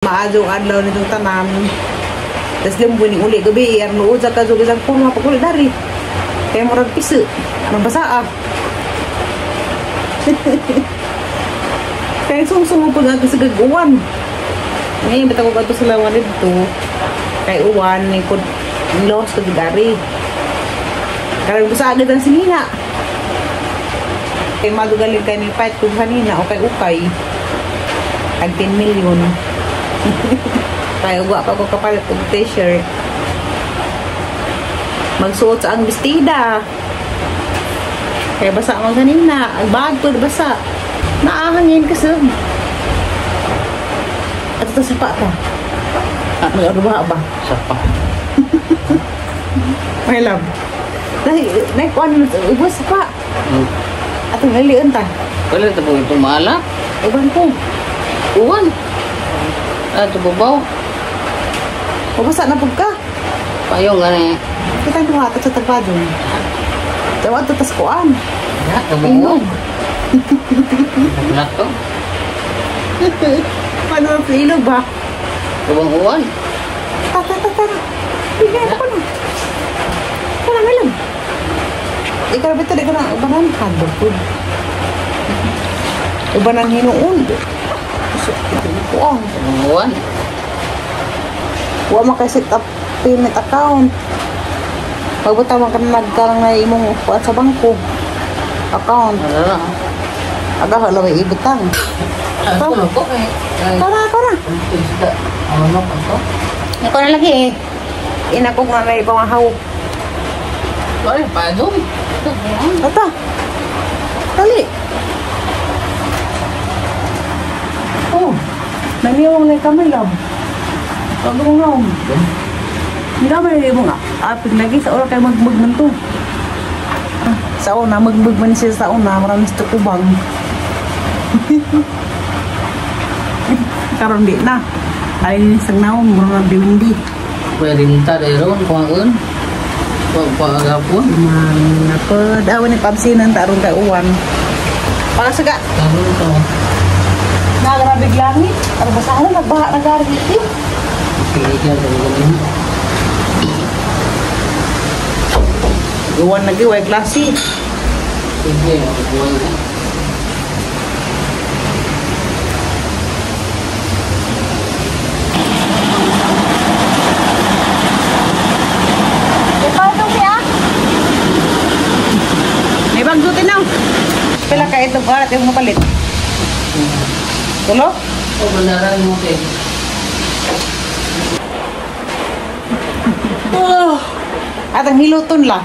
Maadjong adlaw nitong tanan. Tas limbo ni uli gabi aron luod sa kadto isang puno pag uli dari. Kaya murag piso. Anong basa ah. Kaya sungsung po nga sa gag-uwan. Ngayon, ba't ako gato sa lawan dito? Kay uwan, ni ko lost ko dari. Karang basa agad ang sinina. Kay madugalin kay ni fight kung kanina o kay ukay. Tag 10 million. Kaya ugwa pa ko kapalit og t-shirt. Magsuot sa ang bestida. Kaya basa man kanina. Ang bag ko basa. Naahangin kasi. At ito sa pa ta. Ah, mag-aruba ba? Sa pa. My love. Dahil, naikuan mo, ubos pa. At ang lalian ta. Wala ito po itong maala. Uban ko. Uwan. Ah, ito babaw. Ubasa na pug ka. Payong gani. Kita duha ta sa tagpadong. Tawa to tas kuan. Ya, kabuo. Wala to. Paano ang ilog ba? Kabang uwan. Ta ta ta ta. Bigay ko na. Wala nga lang. Ikaw ba ito na ubanan handog. Ubanan hinuon. Kuang. Kabang uwan. Wa man kay set up payment account. Pagbuta man ka nagkarang na imong kuan sa bangko. Account. Wala na. Aga wala may ibutang. Ako na ko kay. Tara, tara. Ano pa to? Ikaw na lagi eh. Inakog na na ibang haw. Ay, payong. Ata. Dali. Oh. Naniwang na kami love. Wag mo nga. Hindi ka ba mo nga? Apig lagi sa ora kay magmug man to. Ah, sa una, magmug man siya sa una. Maraming sa tukubang. Karon di na. Ay, sang naon, murag biwindi. Pwede rinta dahil ron, kuhaan. Pagpagapon. Manapod. Ah, wala pabsinan ta aron kay uwan. Pagasaga. Karon to. Nagrabig langit. Aron basa na nagbaha na gari dito. Sige, sige. Uwan lagi way klase. Sige, uwan. May bagdutin na. Pila ka itong karat yung mapalit. Tulo? O, banaran mo kay. Oh. At ang hiluton la.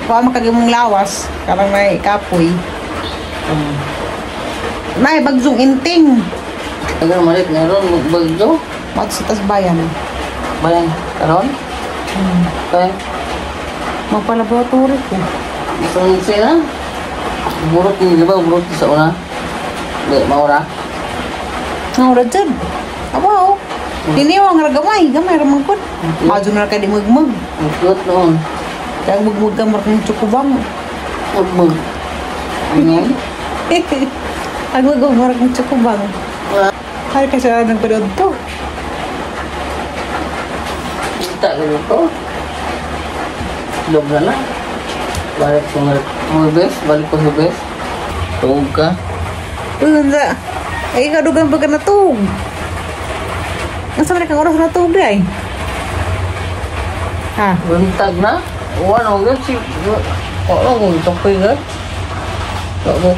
Kuha makagimong lawas. Karang may kapoy. May bagzong inting. Agar malit nga ron, magbagdo. Mato sa tas bayan. Bayan, karon? Kaya? Magpalaboratory ko. Itong sila? Burot ni, di ba? Burot sa una. Di, maura. Maura dyan. Abaw. Diniwang ra gamay. Gamay ra mangkod. Madyo na ka di mugmug. Mugmug noon. Kaya mugmug ka marang tsukubang. Mugmug. Ano yan? Ang mugmug marang tsukubang. Ay, kasi wala nang panood to. Kita ka dito. Log na lang. Balik ko nga. Balik ko sa bes. Tuog ka. Uy, ay, kadugang pa ka natug. Nasa man kang oras natug di ay? Ha? Buntag na? Uwan o gud si... Wala ko itopoy gud.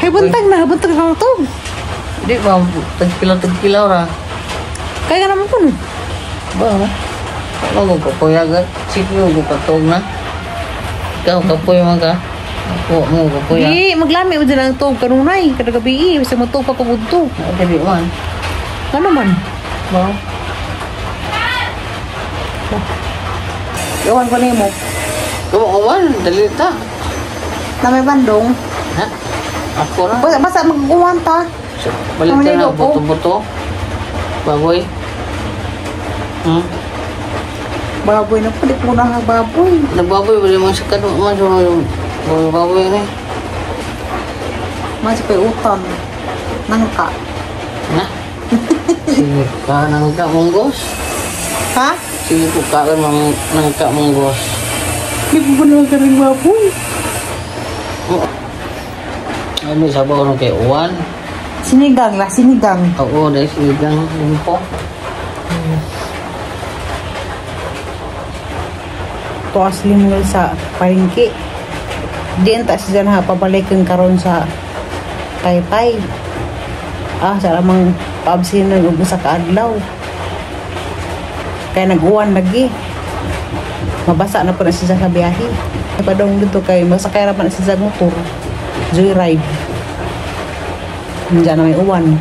Ay, buntag na. Buntag na natug. Di ba? Tagpila-tagpila ra. Kaya ka naman po. Ba? Wala ko kapoy agad. Sige ko katog na. Ikaw, kapoy man ka. Ako mo, kapoy. Di, maglami mo dyan ang tug kanunay. Kada gabi eh. Basta matug pa kung udto. Dili man. Ano man? Ba? Iwan ko nimo. Kumakuan, dali ta. Na may bandong. Ha? Ako ra. Basta, basta magkukuhan ta. Balik ta na Mamaligo ko. buto-buto. Baboy. Baboy na po, di po na baboy. Nagbaboy, wala mo sa kanu man sa baboy baboy ni. Mas pa'y utang. Nangka. Na? Sige ka nang ka munggos. Ha? Sige ko ka nang ka munggos. Di ko naman ka rin wapoy. Ano sabaw nung kay uwan? Sinigang lah, sinigang. Oo, dahil sinigang limpo. Tuas limol sa palengke. Diyan ta siya na pabalikan karon sa Taytay. Ah, sa lamang paabsinan og usa ka adlaw. Kaya nag-uwan lagi. Mabasa na po na siya sa biyahe. Padong dito kay masakay ra man siya sa motor. Joyride. Diyan na may uwan.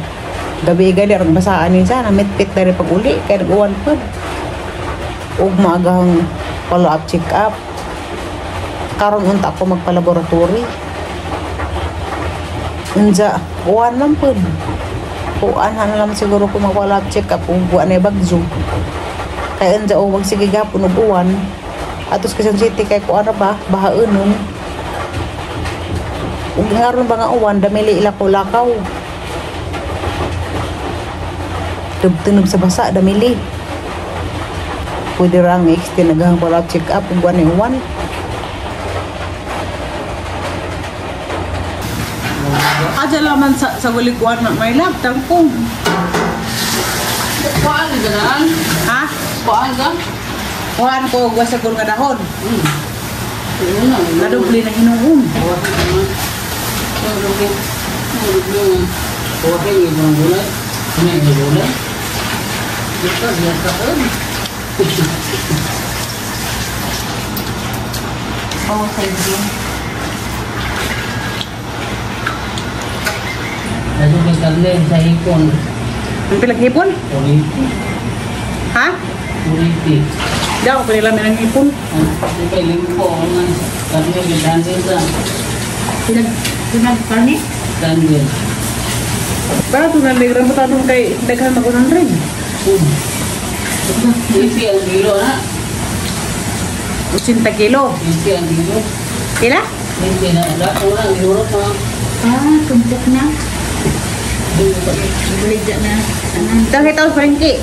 Gabi gali arang basaan ni sana mitpit na rin pag uli kay nag-uwan pud. Ug maagahang follow up check up. Karon unta ako magpa-laboratory. Unja, uwan man pud. Uwan na lang siguro ko mag-follow up check up ug wa na bagyo. Kay unja o wag sige gapon og uwan. Atos Quezon City kay kuan ra ba bahaonon. Ug ngaron ba nga uwan damili ila ko lakaw. Tubtunog sa basa damili. Pwede ra ang extend naghang follow up check up ug wa na uwan. Aja laman sa gulikuan na may lab tangkong. Kuan ka na? Ha? Kuan ka? Kuan ko og wasa nga dahon. Hmm. Nadubli na hinuon. Oh, thank you. Sa hipon. Ang pilag hipon? Ha? Uriti. Di ako pinila may ng hipon. Ang kay limpo man. Karne gidansin sa Pinag karne? Karne. Para ito na ligra mo tanong kay daghan mag 100. Isi ang kilo na. 80 kilo. Isi ang kilo. Kila? Isi na. Lahat na. Ihurot na. Ah, tumpok na. Buligya na. Dahil taos palengke.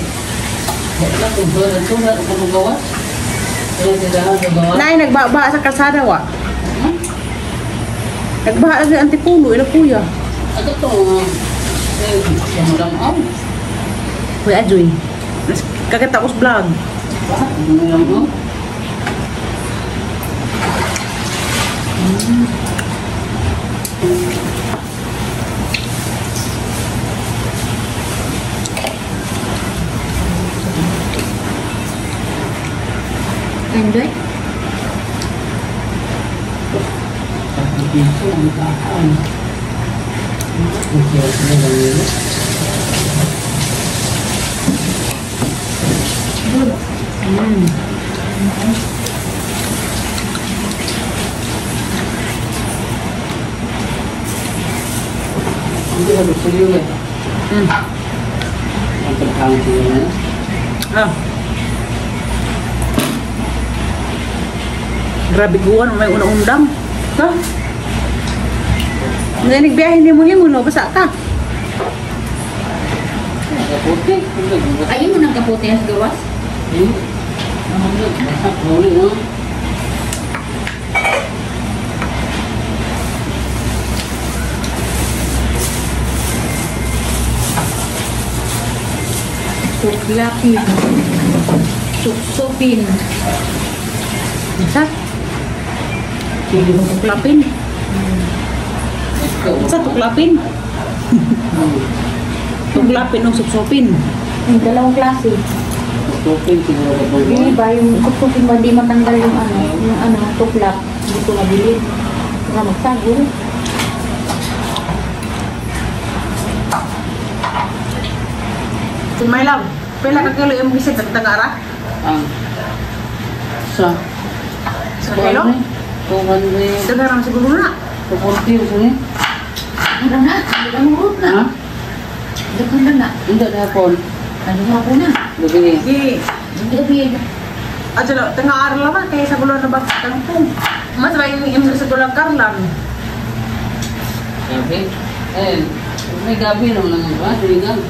Nay, nagbabaha sa kalsada wa. Nagbaha sa Antipolo, ila kuya. Ato to. Kuya Ajoy. Kakatapos vlog. Enjoy? Good. Hindi ka gusto yun eh. Ang pagkang siya na. Ah. Grabe guwan, may una-undang. Ha? Hindi nagbiyahe ni mo himo, no? Basa ka. Kaputi. Ayun mo ng kapote ang gawas? Huli no? Tuklapin. Suksupin. Sa? Tuklapin. Sa tuklapin? Tuklapin o supsupin. Yung dalawang klase. Tupin siguro ka Yung iba, yung suksupin ba, di matanggal yung ano, tuklap. Hindi ko mabilin. Baka magsagol. Si my love, pila ka kilo yung gisit sa ara? Ang sa Sa kilo? 200. Daghan siguro na. 240 sa ni. Ano na? Ano na? Ha? Daghan na na. Hindi na hapon. Ano nga po na? Gabi. Di, Gabi. adyo na, tanga ara laman kaya sa gulo na ba tangpong. Mas ba yung imong sa gulang karlan? Gabi. Eh, may gabi naman lang ba? Sinigang.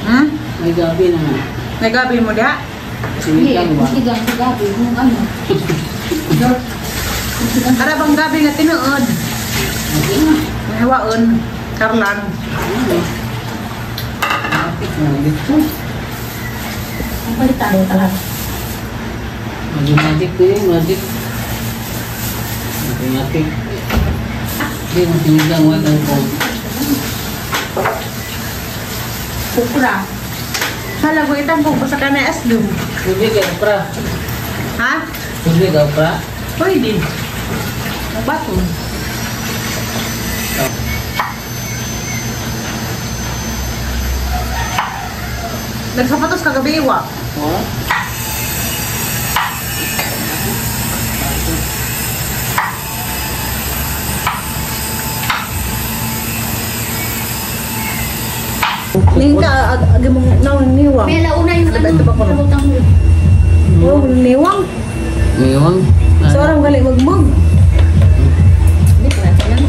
Hmm? May gabi na nga. Nagabi mo diha? Sinigang ba? Sinigang sa gabi. Yung ano. Para bang gabi nga tinuod? Okay na. Hawaon. Karlan. Malapit na dito. Ang palitan talaga. Magimagic ko yun, magic. Magimagic. Hindi, mo sinigang, wag ang kong. Kukra. Hala ko itang kung basta ka na aslum. Pwede ka, pra. Ha? Pwede ka, pra. Pwede. Bato. Nagsapatos kagabi, wa. Oh. Ningka, ag mong naon niwang. May launa yung ano. Ito ba ko? Lutang mo. Oh, niwang. Niwang. Sa orang gali magmag. Hindi pa lang.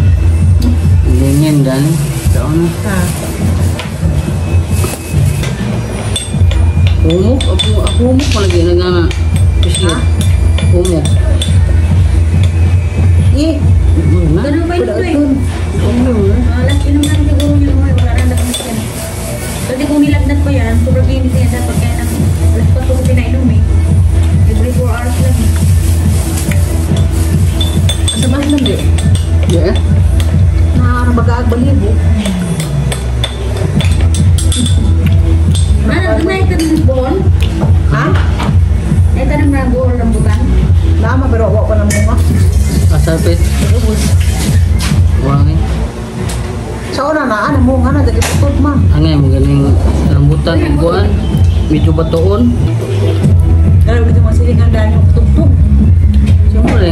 Ganyan, dali. Saan na? Ha. Humok? Ako, humok palagi. Nagana. Pislit. Humok. Eh, Ano na? Ganun ba yun ito eh? Ano na? Alas, inom na rin siguro niya. Wala na lagnat yan. Kasi kung nilagnat ko yan, sobrang init niya dapat kaya nang alas 4 ko pinainom eh. Every 4 hours lang eh. Sa mahal di. Yeah. Nakarang baga balibo. Ano, naita ng buol? Ha? Naita ng mga buol rambutan? Lama pero wa pa ng bunga. Kasapit. Wangin. Sa una na, ano bunga na, dagi putod ma. Angay, magaling rambutan, uguan. Medyo batoon. Grabe gito mga silingan dahil yung tugtog. Siyempre.